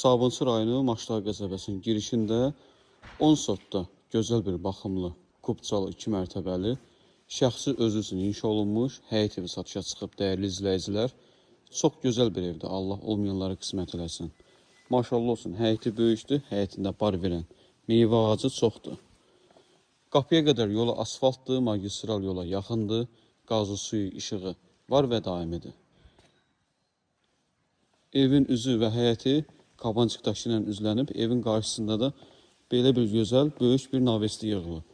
Sabunçu rayonu Maşdağ qəsəbəsinin girişində 10 sotda gözəl bir baxımlı, kubcalı 2 mərtəbəli, şəxsi özü üçün inşa olunmuş həyət evi satışa çıxıb dəyərli izləyicilər. Çox gözəl bir evdir. Allah olmayanlara qismət eləsin. Maşallah olsun, həyəti böyükdür, həyətində bar verən meyvə ağacı çoxdur. Qapıya qədər yolu asfaltdır, magistral yola yaxındır, qazı, suyu, işığı var və daimidir. Evin üzü və həyəti kabançıq daşı ilə üzlənib. Evin qarşısında da belə bir gözəl, böyük bir navesli yığılıb.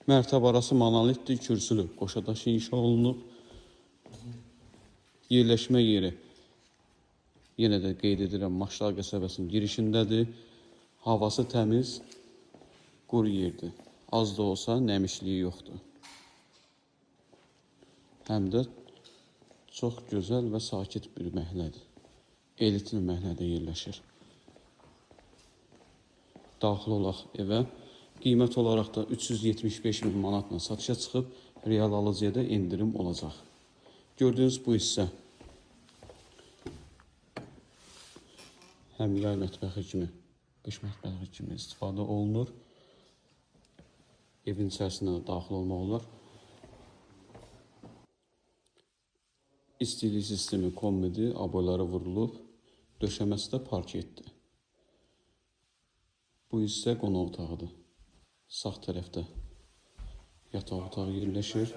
Mərtəbə arası monolitdir, kürsülü, qoşa daşı inşa olunub. Yerləşmə yeri yenə də qeyd edirəm, Maşdağ qəsəbəsinin girişindədir. Havası təmiz, quru yerdir. Az da olsa nəmişliyi yoxdur. Həm də çox gözəl və sakit bir məhəllədir. Elitli məhəllədə yerləşir. Daxil olaq evə. Qiymət olaraq da 375 min manatla satışa çıxıb, real alıcıya da endirim olacaq. Gördüyünüz bu hissə həm yay mətbəxi kimi, qış mətbəxi kimi istifadə olunur. Evin içərisinə də daxil olmaq olar. İstilik sistemi kombidir, aboyları vurulub, döşəməsi də parketdir. Bu hissə qonaq otağıdır. Sağ tərəfdə yataq otağı yerləşir.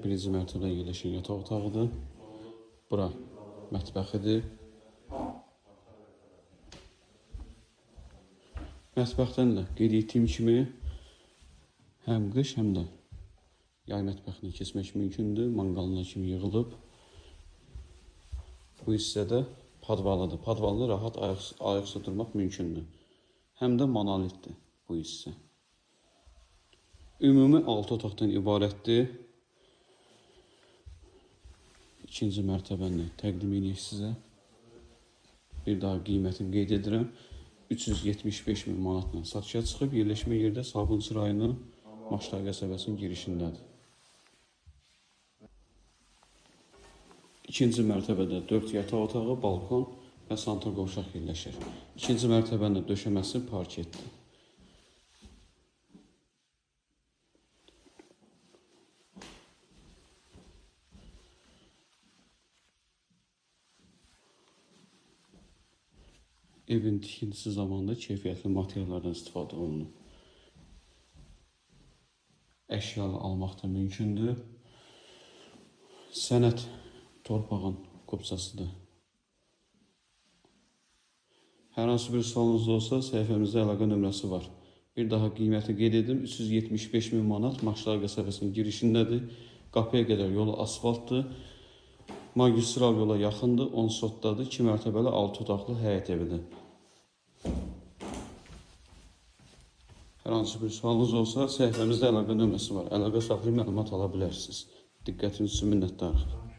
Birinci mərtəbədə yerləşən yataq otağıdır. Bura mətbəxidir. Mətbəxdən də qeyd etdiyim kimi həm qış, həm də yay mətbəxini keçmək mümkündür. Manqalına kimi yığılıb. Bu hissədə podvalıdır. Podvalda rahat ayaqüstə durmaq mümkündür. Həm də monolitdir bu hissə. Ümumi 6 otaqdan ibarətdir. İkinci mərtəbəni təqdim edək sizə. Bir daha qiymətini qeyd edirəm. 375 min manatla satışa çıxıb. Yerləşmə yerdə Sabunçu rayonu Maşdağ qəsəbəsinin girişindədir. İkinci mərtəbədə 4 yataq otağı, balkon və santral qovşaq yerləşir. İkinci mərtəbənin də döşəməsi parketdir. Evin tikintisi zamanında keyfiyyətli materiallardan istifadə olunub. Əşyalı almaq da mümkündür. Sənəd torpağın kupçasıdır. Hər hansı bir sualınız olsa səhifəmizdə əlaqə nömrəsi var. Bir daha qiyməti qeyd edim. 375 min manat Maşdağ qəsəbəsinin girişindədir. Qapıya qədər yolu asfaltdır. Magistral yola yaxındır, 10 sotdadır. 2 mərtəbəli 6 otaqlı həyət evidir. Hər hansı bir sualınız olsa səhifəmizdə əlaqə nömrəsi var. Əlaqə saxlayıb məlumat ala bilərsiniz. Diqqətiniz üçün minnətdarıq.